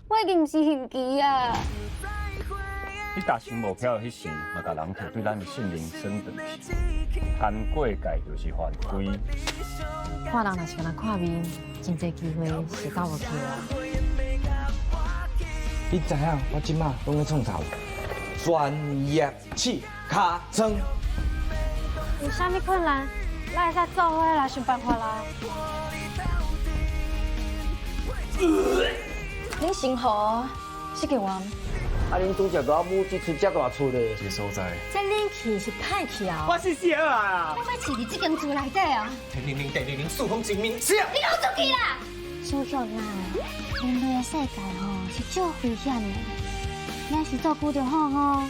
我已經毋是刑期啊。你達成目標彼時，嘛共人摕對咱的信任耍轉去，攀過界就是犯規。看人若是干焦看面，真濟機會是走無去啊。你知影我這馬攏咧創啥無？專業試尻川。有啥物困難，咱會使做伙來想辦法啦。恁姓何？是叫我？啊！恁拄才老母這出遮大出的，這個所在，這冷氣是歹去啊！我是小啊！我欲飼佇這間厝內底啊！天靈靈地靈靈，四方精明。是你給我出去啦！小玉啦，人類的世界吼是足危險的，你還是照顧就好吼。